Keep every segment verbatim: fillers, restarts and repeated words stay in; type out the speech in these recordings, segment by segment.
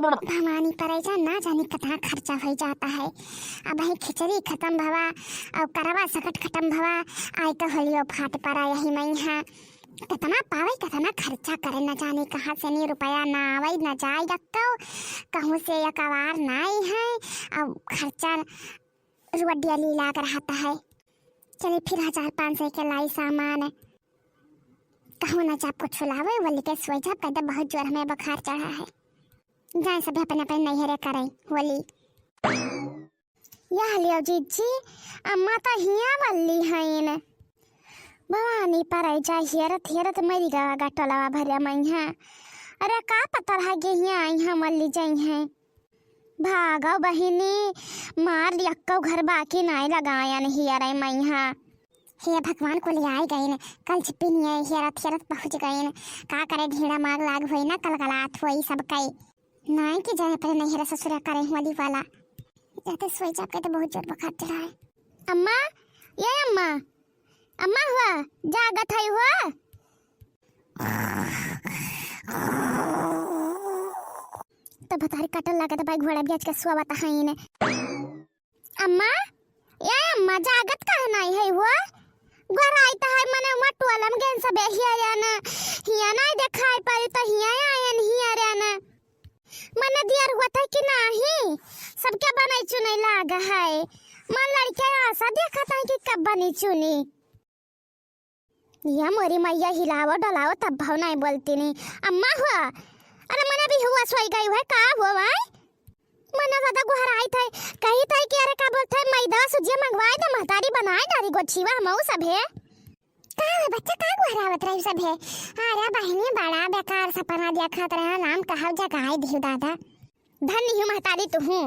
भवानी परे जा, ना जानी कतना खर्चा होइ जात है। अबहीं खिचड़ी खतम भवा, अउ करवा सकट खतम भवा, आइ तो होलियो फाट परा यही मइहाँ। कतना पावइ, कतना खर्चा करइ, न जाने कहाँ से नी रुपया न आवइ न जाइ, एक्कउ कहूँ से अकवार नाहीं है। अब खर्चा रुअड्डिया लीला कर रहत है। चली फिर हजार पाँच सौ के लाई सामान, कहूँ न जाब कुछ लावइ, वली के सोइ जाब, कह दे बहुत जोर हमें बुखार चढ़ा है। जाइ सभे अपने अपने नैहरे करइ होली। यह लियो जीजी, अम्मा तो हियाँ वल्ली हइन। भवानी परे जा हियरत हियरत मरि गवा गा टोलवा भरिया मइहाँ। अरे का पता रहा कि हियाँ अइहाँ वल्ली जइहैं। भागो बहिनी, मार एक्कउ घर बाकी नाहीं लगायन हियरे मइहाँ। हे भगवान, कुल आइ गइन, कल छिपिनिए हियरत हियरत पहुँच गइन। का करे, ढीड़ा माग लाग होई ना, कलकलात होई सब कई। नाहीं कि जाए अपने नैहरा ससुरा करे होली वाला। जाते सोइ जाब के तो बहुत जोर बुखार चढ़ा है। अम्मा, ए अम्मा, अम्मा हुआ, जागत है हुआ? तो भतारी काटल लागत भाई, घोड़ा ब्याज का सुआ बता है इन्हें। अम्मा, ए अम्मा, जागत काहे नाहीं है हो? गोहराइत है, मने हुआँ टोलम गेन सबे हिया यान, हिया नाहीं देखाइ परी तो हिया आयन हिया रेन। मने दियर होत है कि नाहीं? सबके बनइ चुनइ लाग है। मन लड़के आसा देखत है कि कब बनी चुनी। या मोरी मइया, हिलावो डोलावो तब भाव नाहीं बोलती नी। अम्मा हुआ, अरे मने अभी हुआ सोइ गई है का हुआ भाई? मने ज्यादा गोहराइत है, कहित है कि अरे का बोलत है, मैदा सुजिया मंगवाइ दे, महतारी बनाइ डारी गोछिवा हमहू सभे। का हो बच्चा, का गोहरावत रही सभे? अरे बहिनी, बड़ा बेकार सपना देखत रहे, नाम कहब जगाइ दिहु दादा। धन्य हूँ महतारी तुहूँ।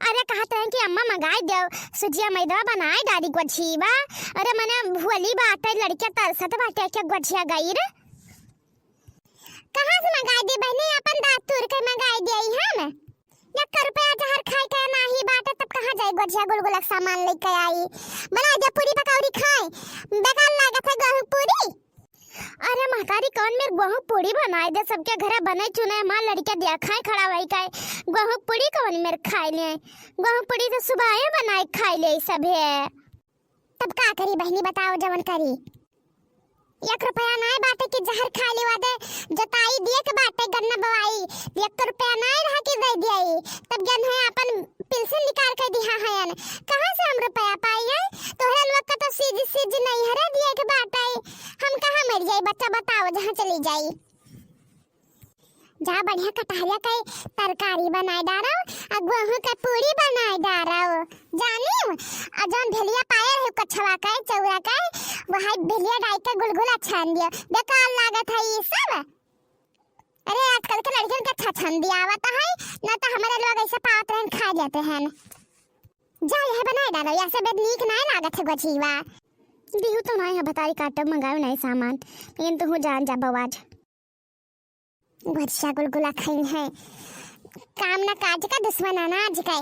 अरे कहत रहे कि अम्मा मंगाइ देउ, सुजिया मैदा बनाइ डारी गोझिवा। अरे मने भोली बाटे, लड़किया तरसत बाटे के गोझिया गई रे। कहाँ से मंगाइ दे बहिनी, अपन दाँत तूर के मंगाइ दे हम। एक रुपया जहर खाइ के नाहीं बाटे, तब कहाँ जाइ गोझिया गुलगुला के सामान लइके आई। बनाइ दे पूरी पकौड़ी खाए, बेकार लागत है गेहूँ पूरी। अरे महतारी, कौन मेर गोहूँ पूड़ी बनाइ दे, सबके घरे बने चुने, माँ लड़के दिया खाए खड़ा वही खाए। गोहूँ पूड़ी कौन मेर खाइ ले, गोहूँ पूड़ी तो सुबह बनाइ खाइ ले सभे। तब का करी बहिनी, बताओ जवन करी। एक रुपया नाहीं बाटे कि जहर खाइ लेवा दे, जोताई दिए के बाटे गन्ना बोआई, एक रुपया नाहीं रहा कि दइ दियाई, तब जन है अपन पेंशन निकाल के दिहा हयन, कहाँ से हम रुपया पाई है? तोहरे लोग का तो सीज सीज नैहरे दिए के बाटे, हम कहाँ मर जाई बच्चा, बताओ जहाँ चली जाई। जा बढ़िया कटहरिया के तरकारी बनाइ डारउ, आ गोहूँ के पूड़ी बनाइ डारउ, जानिउ? आ जौन भेलिया पायल है कछवा के, चौरा के, वही भेलिया डाइ के गुलगुला छान दियो, बेकार लागत है ई सब। अरे आजकल के लड़कियन के छछन दियावत है, न तो हमरे लोग ऐसे पावत रहन खा जाते हैं। जा यह बनाइ डालो, यह से बेद नीक नाय लागत है गोझिवा। दिहु तो नाय है भतारी काटब मंगायो नाय सामान, लेकिन तुहु जान जाबो आज। गोझिया गुलगुला खइन है, काम ना काज का दुश्मन अनाज का।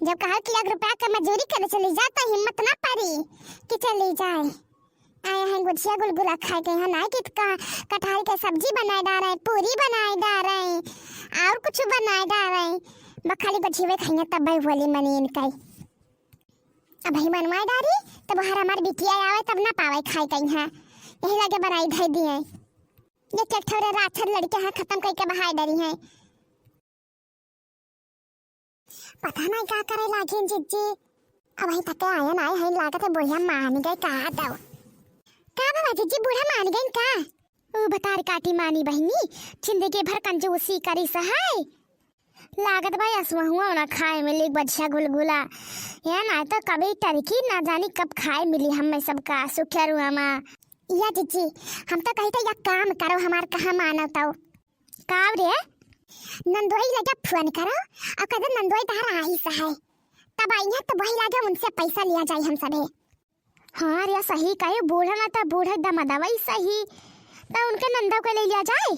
जब कहा कि एक रुपया के मजूरी करे चली जा तो हिम्मत ना परी कि चली जाए। आए हैं गोझिया गुलगुला खाए के, यहाँ नाय कि क-, कटहल के सब्जी बनाए डारे, पूरी बनाए डारे, और कुछ बनाए डारे। बस खाली गोझिवे खाइए तब भाई बोली मनी इनका। अब ही मनवाए डारी, तब हर हमार बिटिया आवे तब ना पावे खाए कहीं है। यही लगे बनाई धई दिए। ये के ठौरे राक्षस लड़के हैं खत्म करके बहाए डरी हैं। पता नाय का करे लागिन जिज्जी। अबहीं तक आयन आए हैं, लागत है बुढ़िया मान गए का दो। का बाबा जिज्जी, बूढ़ा मान गइन का? ऊ बतार काटी मानी बहिनी, जिंदगी भर कंजूसी करी सहै। लागत बा असवहुआ ना खाए मिली गोझिया गुलगुला। या ना तो कभी टरकी ना जानी कब खाए मिली हमें सबका सुखेरुआ मा। या जिज्जी, हम तो कही थे या काम करो हमार कहाँ मानो तो। काव रे? नंदोई लगे फोन करो, और कदे नंदोई तहर आई सहै। तब आई है तो वही लगे उनसे पैसा लिया जाए हम सभे। हाँ रे, सही कहे, बूढ़ा ना तो बूढ़ा दमदवा ही सही, तो उनके नंदो के ले लिया जाए।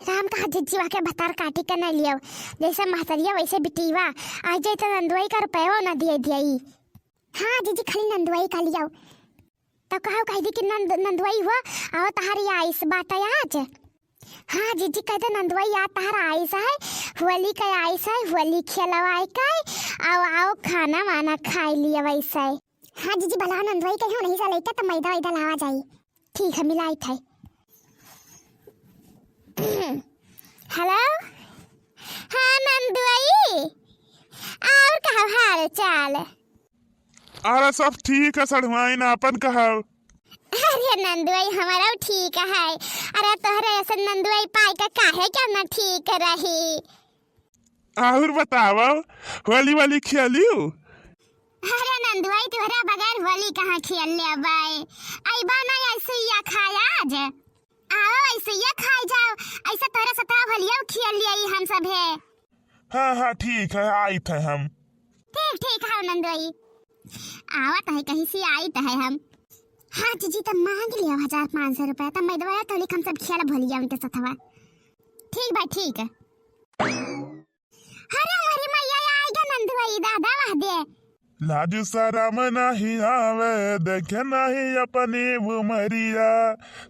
राम कहा जिज्जी वाके भतार काटी के नहीं लियो, जैसे महतरिया वैसे बिटीवा, आ जाए तो नंदोई का रुपया ना दिए दियाई। हाँ जिज्जी, खाली नंदोई का लियो। तो कहो कह दी कि नंद, नंदोई हुआ, आओ तहारी आइस बात है आज। हाँ जिज्जी, कह दे नंदोई आ तहार आइस है, होली का आइस है, होली खेलवाए का, आओ, आओ, खाना वाना खाई लिया वैसे। हाँ जीजी, भला नंदवाई कहियो नहीं सा लइका त मैदा वैदा लावा जाई। ठीक है, मिलाई थे। हेलो, हाँ नंदवाई, और कहो हाल चाल? अरे सब ठीक है सड़वाइन, आपन कहो। अरे नंदवाई, हमारा ठीक है। अरे तोहरे ऐसे नंदवाई पाई का काहे क्या ना ठीक रही। और बताओ, होली वाली खेलियो? अरे नंदवाई, तोहरा बगैर होली कहाँ खेल लेबै? अइबा ना ऐसे या खाया आज। आओ ऐसे या खाई जाओ। ऐसे तोहरे सतवा होलिया खेल लिया हम सब है। हाँ, हाँ, ठीक है, आइत है हम। ठीक, ठीक है नंदवाई। आवत है कहीं से आइत है हम। हाँ जीजी, तब मांग लिया हजार पाँच सौ रुपया, तब मैं दवाया तोली हम सब खेल भोलिया उनके सथवा। ठीक बा, ठीक है। अरे हमारी मैया, आइगा नंदवाई दादा, वाह दे। लाज शरम नहीं आवे, देखे नहीं अपनी उमरिया।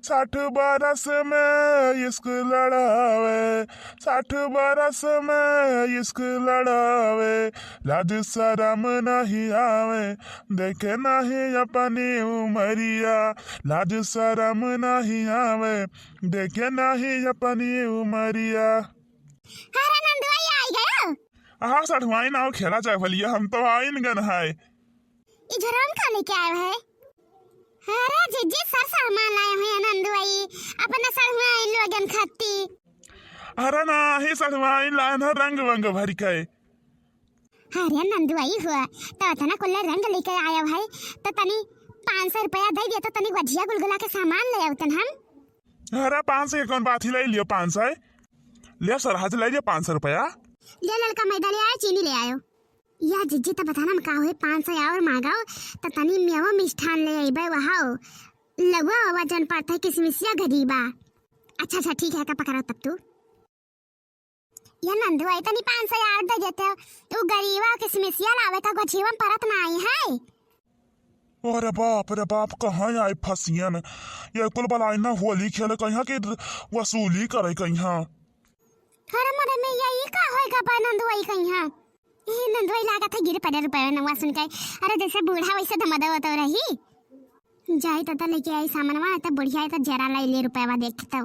साठ बरस में इश्क लड़ावे, साठ बरस में इश्क लड़ावे। लाज शरम नहीं आवे, देखे नहीं अपनी उमरिया। लाज शरम नहीं आवे, देखे नहीं अपनी उमरिया। अरे नंदवाई, आई गयो। हाँ सड़वाइन, आओ खेला जाए भलिया, हम तो आइन गन है। ई झरम का लेके आए है? अरे जीजी, सर सामान लाए हैं नंदवाई, अपना सड़वाइन लोगन खाती। अरे नाही, सड़वाइन लाए हैं रंग वंग भर के। अरे नंदवाई हुआ, तो इतना कुल्ला रंग लेके आया है, तो तनी पाँच सौ रुपया दे दिया, तो तनी गुझिया गुलगुला के सामान ले आवतन हम। अरे पाँच सौ के कौन बात ही, ले लियो पाँच सौ। ले सरहज ले लियो पाँच सौ रुपया। ले लड़का मैदा ले आयो, चीनी ले आयो। या जिज्जी, त बताना हम का होए, पाँच सौ और मांगाओ, त तनी मेवा मिष्ठान ले अइबे, वहाओ। लउआ ववा जौन पड़त है, किसमिसिया गरीबा। अच्छा, अच्छा, ठीक है, का पकड़ा तब तू। या नंदू आई, तनी पाँच सौ और दे देते हो। उ गरीबा किसमिसिया लावे का गोझीवा में परत ना आई है। अरे बाप रे बाप, कहाँ आई फसियन। ये कुल बलाई ना होली खेले कहिया कि वसूली करे कहिया। अरे मरे मैया, ई का होई गा बा नंदुआई कहिया? ए नंदुआई लागत है गिर पड़े रुपया नवा सुन के। अरे जैसे बूढ़ा वैसे धमदवा तो रही। जाई त, त लेके आई सामानवा, त बुढ़िया त जरा ले ले रुपया देख तो।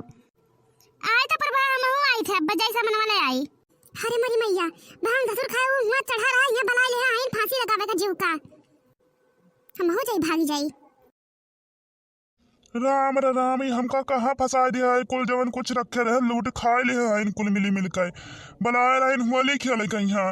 आई त प्रभा हमहू आई थे, अब जाई सामानवा ले आई। अरे मोरी मैया, भांग धसुर खाए उ हुआ चढ़ा रहा, यहाँ बलाई ले आइन फांसी लगावे का जीव का। हमहू जाई, भागी जाई। राम रे राम, ई हमका कहाँ फंसाए दिया है? कुल जवन कुछ रखे रहे लूट खाए ले हैं, कुल मिली मिल के बलाए रहे होली खेले कहिया।